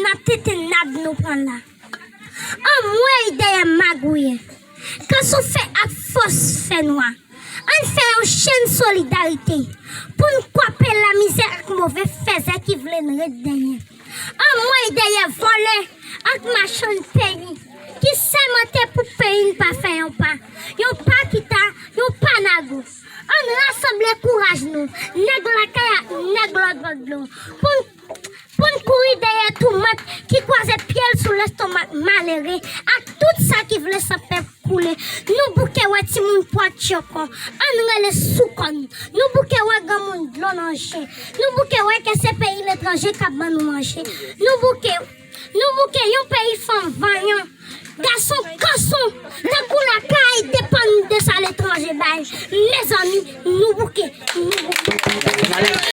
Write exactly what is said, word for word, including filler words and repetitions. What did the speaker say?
Nan tete nad nou pran la. Anmwey dèyè magouyè. Kanson fè ak fòs fè nwa. Ann fè yon chenn solidarite pou n kwape lamizè ak move fèzè ki vle n ret dèyè. Anmwey dèyè vòlè ak machann peyi ki sèmante pou peyi n pa fè yon pa, yon pa kita, yon pa nago. Ann rasanble kouraj nou, nèg lakay ak nèg lòt bò dlo, pou n pou n kouri dèyè tomat ki kwaze pye l sou lestomak malere ak tout sa ki vle san pèp koule. Nou bouke wè timoun pwa tchokon, ann rele sou kò n. Nou bouke wè granmoun dlo nan je. Nou bouke wè ke se peyi letranje k ap ban nou manje. Nou bouke, nou bouke yon peyi fanm vanyan, gason kanson, tankou lakay depann de sa letranje bay. Mezanmi, nou bouke, nou bouke.